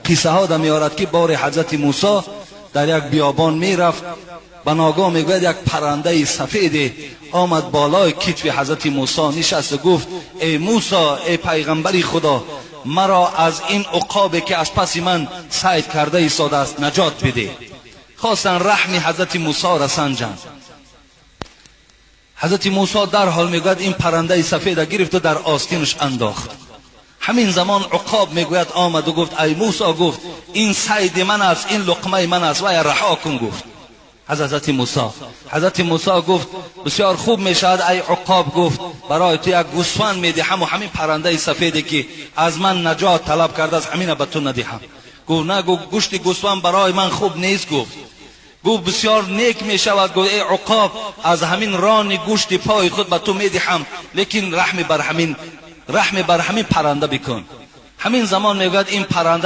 Қиссаҳо да меорад, ки бори ҳазрати Мусо дар як биёбон мерафт. Ба ногоҳ, мегӯяд, як паррандаи сафеде омад, болои китфи ҳазрати Мусо нишаст ва гуфт: «Эй Мусо, эй пайғамбари Худо, маро аз ин уқобе, ки аз паси ман сайд карда истодааст, наҷот бидеҳ». Хостанд раҳми ҳазрати Мусоро санҷанд. Ҳазрати Мусо дарҳол, мегӯяд, ин паррандаи сафеда гирифту дар остинаш андохт. Ҳамин замон уқоб, мегӯяд, омаду гуфт: «Ай Мусо, — гуфт, — ин сайди ман аст, ин луқмаи ман аст, вая раҳо кун», — гуфт аз ҳазрати Мусо. Ҳазрати Мусо гуфт: «Бисёр хуб мешавад, ай уқоб, — гуфт, — барои ту як гӯсфанд медиҳаму ҳамин паррандаи сафеде, ки аз ман наҷот талаб кардааст, ҳамина ба ту надиҳам». Гуфт: «На», — гуфт, — «гӯшти гӯсфанд барои ман хуб нест». Гуфт: «Бисёр нек мешавад», — гуфт, — «эй уқоб, аз ҳамин рони гӯшти пои худ ба ту медиҳам, лекин раҳми бар ҳамин парранда бикун». Ҳамин замон, мегӯяд, ин парранда